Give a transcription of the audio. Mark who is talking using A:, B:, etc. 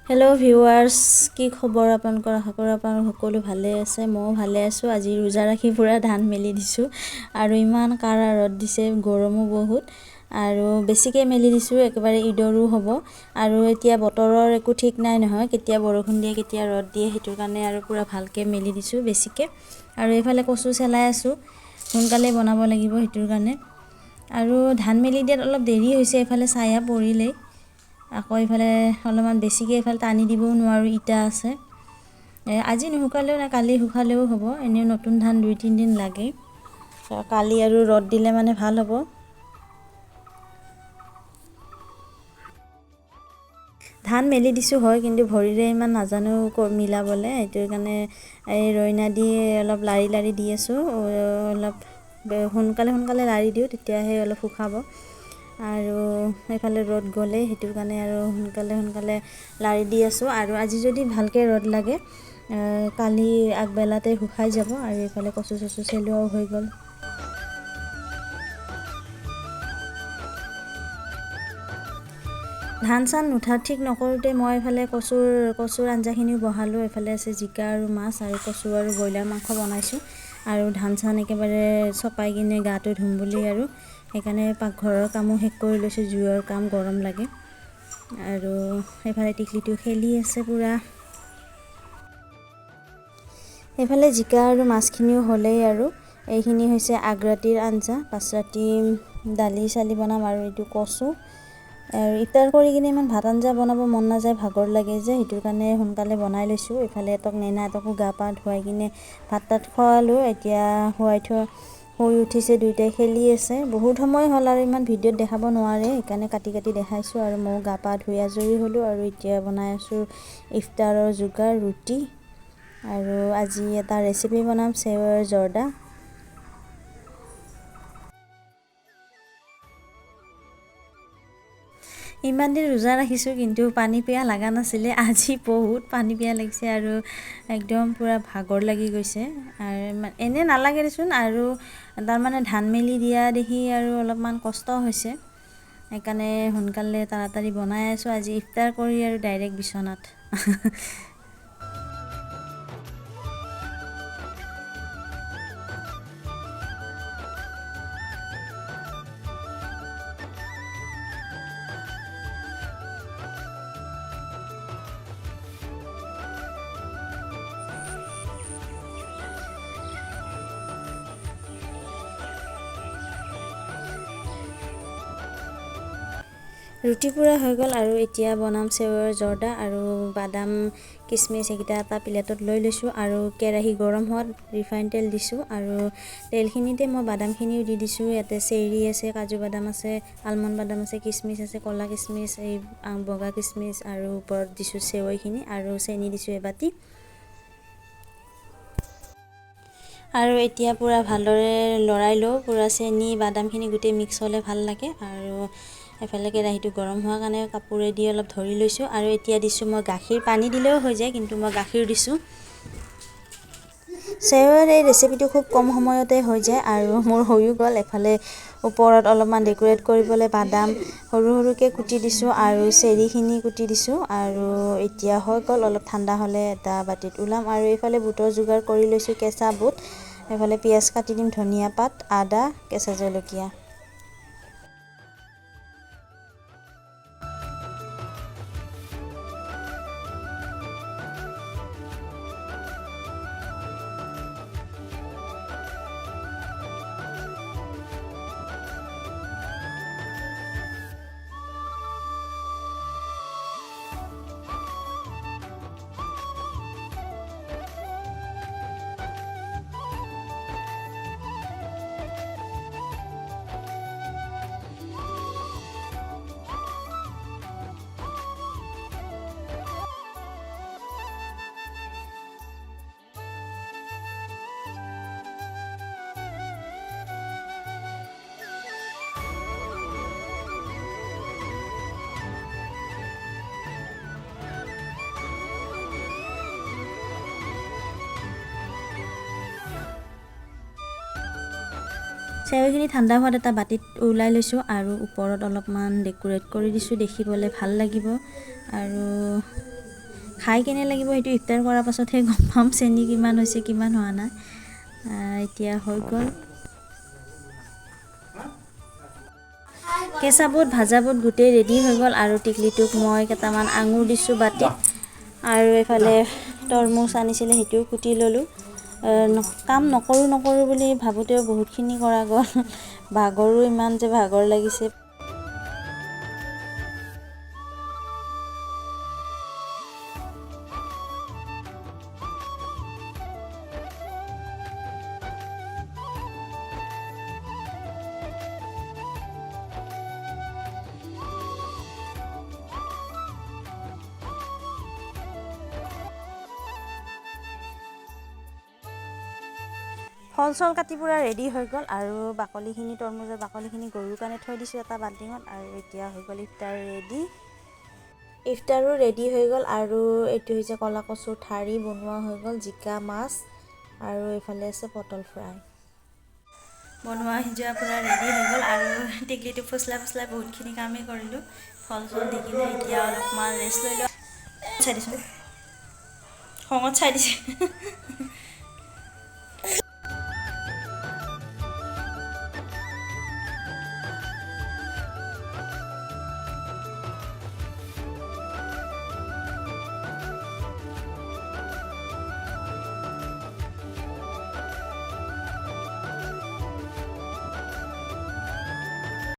A: Hello' viewers, কি খবৰ আপোনালোকৰ? আশা কৰোঁ আপোনালোক সকলো ভালে আছে। ময়ো ভালে আছোঁ। আজি ৰোজা ৰাখি পূৰা ধান মেলি দিছোঁ আৰু ইমান কাৰা ৰ'দ দিছে, গৰমো বহুত আৰু বেছিকৈ মেলি দিছোঁ, একেবাৰে ঈদৰো হ'ব। আৰু এতিয়া বতৰৰ একো ঠিক নাই নহয়, কেতিয়া বৰষুণ দিয়ে কেতিয়া ৰ'দ দিয়ে, সেইটো কাৰণে আৰু পূৰা ভালকৈ মেলি দিছোঁ বেছিকৈ। আৰু এইফালে কচু চেলাই আছোঁ, সোনকালে বনাব লাগিব সেইটোৰ কাৰণে। আৰু ধান মেলি দিয়াত অলপ দেৰি হৈছে, এইফালে ছায়া পৰিলেই। আকৌ এইফালে অলপমান বেছিকৈ এইফালে টানি দিবও নোৱাৰোঁ, ইটা আছে। আজি নুশুকালেও নাই, কালি শুকালেও হ'ব। এনেও নতুন ধান 2-3 দিন লাগে। কালি আৰু ৰ'দ দিলে মানে ভাল হ'ব। ধান মেলি দিছোঁ হয়, কিন্তু ভৰিৰে ইমান নাজানো মিলাবলৈ, সেইটোৰ কাৰণে এই ৰইনা দি অলপ লাৰি লাৰি দি আছোঁ। অলপ সোনকালে সোনকালে লাৰি দিওঁ, তেতিয়াহে অলপ শুকাব। আৰু এইফালে ৰ'দ গ'লেই, সেইটোৰ কাৰণে আৰু সোনকালে সোনকালে লাৰি দি আছোঁ। আৰু আজি যদি ভালকৈ ৰ'দ লাগে, কালি আগবেলাতে শুকাই যাব। আৰু এইফালে কচু চচু চেলোৱাও হৈ গ'ল। ধান চান নুঠা ঠিক নকৰোঁতে মই এইফালে কচুৰ আঞ্জাখিনিও বহালোঁ। এইফালে আছে জিকা আৰু মাছ আৰু কচু আৰু ব্ৰইলাৰ মাংস বনাইছোঁ। আৰু ধান চান একেবাৰে চপাই কিনে গাটো ধুম বুলি আৰু সেইকাৰণে পাকঘৰৰ কামো শেষ কৰি লৈছোঁ, জুইৰ কাম গৰম লাগে। আৰু সেইফালে টিকলিটো খেলি আছে পূৰা। সেইফালে জিকা আৰু মাছখিনিও হ'লেই। আৰু এইখিনি হৈছে আগৰাতিৰ আঞ্জা, পাছৰাতি দালি চালি বনাম আৰু এইটো কচু। আৰু ইফতাৰ কৰি কিনে ইমান ভাত আঞ্জা বনাব মন নাযায়, ভাগৰ লাগে যে, সেইটোৰ কাৰণে সোনকালে বনাই লৈছোঁ। এইফালে এটক নেনাহঁতকো গা পা ধুৱাই কিনে ভাত তাত খোৱালোঁ। এতিয়া খুৱাই থৈ শুই উঠিছে, দুয়োটাই খেলি আছে। বহুত সময় হ'ল আৰু ইমান ভিডিঅ'ত দেখাব নোৱাৰে, সেইকাৰণে কাটি কাটি দেখাইছোঁ। আৰু ময়ো গা পা ধুই আজৰি হ'লোঁ আৰু এতিয়া বনাই আছোঁ ইফতাৰৰ যোগাৰ ৰুটি। আৰু আজি এটা ৰেচিপি বনাম, চেৱৈৰ জৰ্দা। ইমান দিন ৰোজা ৰাখিছোঁ কিন্তু পানী পিয়াহ লগা নাছিলে, আজি বহুত পানী পিয়াহ লাগিছে আৰু একদম পূৰা ভাগৰ লাগি গৈছে। আৰু এনে নালাগে দেচোন, আৰু তাৰমানে ধান মেলি দিয়া দেখি আৰু অলপমান কষ্ট হৈছে, সেইকাৰণে সোনকালে তাড়াতাড়ি বনাই আছোঁ। আজি ইফতাৰ কৰি আৰু ডাইৰেক্ট বিচনাত। ৰুটি পুৰা হৈ গ'ল আৰু এতিয়া বনাম চেৱৈৰ জৰ্দা। আৰু বাদাম কিচমিচ এইকেইটা এটা প্লেটত লৈ লৈছোঁ। আৰু কেৰাহী গৰম হোৱাত ৰিফাইন তেল দিছোঁ আৰু তেলখিনিতে মই বাদামখিনিও দি দিছোঁ। ইয়াতে চেৰি আছে, কাজু বাদাম আছে, আলমণ্ড বাদাম আছে, কিচমিচ আছে, ক'লা কিচমিচ, এই বগা কিচমিচ আৰু ওপৰত দিছোঁ চেৱৈখিনি আৰু চেনি দিছোঁ এবাতি। আৰু এতিয়া পূৰা ভালদৰে লৰাই লওঁ, পূৰা চেনি বাদামখিনি গোটেই মিক্স হ'লে ভাল লাগে। আৰু এফালে কেৰাহীটো গৰম হোৱাৰ কাৰণে কাপোৰেদি অলপ ধৰি লৈছোঁ। আৰু এতিয়া দিছোঁ মই গাখীৰ, পানী দিলেও হৈ যায় কিন্তু মই গাখীৰ দিছোঁ। চেৱৈৰ এই ৰেচিপিটো খুব কম সময়তে হৈ যায় আৰু মোৰ হৈও গ'ল। এফালে ওপৰত অলপমান ডেক'ৰেট কৰিবলৈ বাদাম সৰু সৰুকৈ কুটি দিছোঁ আৰু চেৰিখিনি কুটি দিছোঁ। আৰু এতিয়া হৈ গ'ল, অলপ ঠাণ্ডা হ'লে এটা বাতিত ওলাম। আৰু এইফালে বুটৰ যোগাৰ কৰি লৈছোঁ, কেঁচা বুট। এইফালে পিঁয়াজ কাটি দিম, ধনিয়া পাত, আদা, কেঁচা জলকীয়া। চেৱৈখিনি ঠাণ্ডা হোৱাত এটা বাতিত ওলাই লৈছোঁ আৰু ওপৰত অলপমান ডেক'ৰেট কৰি দিছোঁ, দেখিবলৈ ভাল লাগিব। আৰু খাই কেনে লাগিব সেইটো ইফতাৰ কৰাৰ পাছতহে গম পাম, চেনি কিমান হৈছে কিমান হোৱা নাই। এতিয়া হৈ গ'ল। কেঁচা বুট ভাজা বুট গোটেই ৰেডি হৈ গ'ল। আৰু টিকলিটোক মই কেইটামান আঙুৰ দিছোঁ বাতিত, আৰু এইফালে তৰমুজ আনিছিলে সেইটোও কুটি ল'লোঁ। কাম নকৰোঁ নকৰোঁ বুলি ভাবোঁতেও বহুতখিনি কৰা গ'ল। ভাগৰো ইমান যে ভাগৰ লাগিছে। ফল চল কাটি পূৰা ৰেডি হৈ গ'ল। আৰু বাকলিখিনি, তৰমুজৰ বাকলিখিনি গৰুৰ কাৰণে থৈ দিছোঁ এটা বাল্টিঙত। আৰু এতিয়া হৈ গ'ল ইফতাৰ ৰেডি। ইফতাৰো ৰেডি হৈ গ'ল। আৰু এইটো হৈছে ক'লা কচুৰ ঠাৰি বনোৱা হৈ গ'ল, জিকা মাছ, আৰু এইফালে আছে পটল ফ্ৰাই। বনোৱা সিজোৱা পূৰা ৰেডি হৈ গ'ল। আৰু টিকলিটো ফুচলাই ফুচলাই বহুতখিনি কামেই কৰিলোঁ, ফল চল দি কিনে এতিয়া অলপমান ৰেষ্ট লৈ লওঁ। চাই দিছোঁ, খঙত চাই দিছে।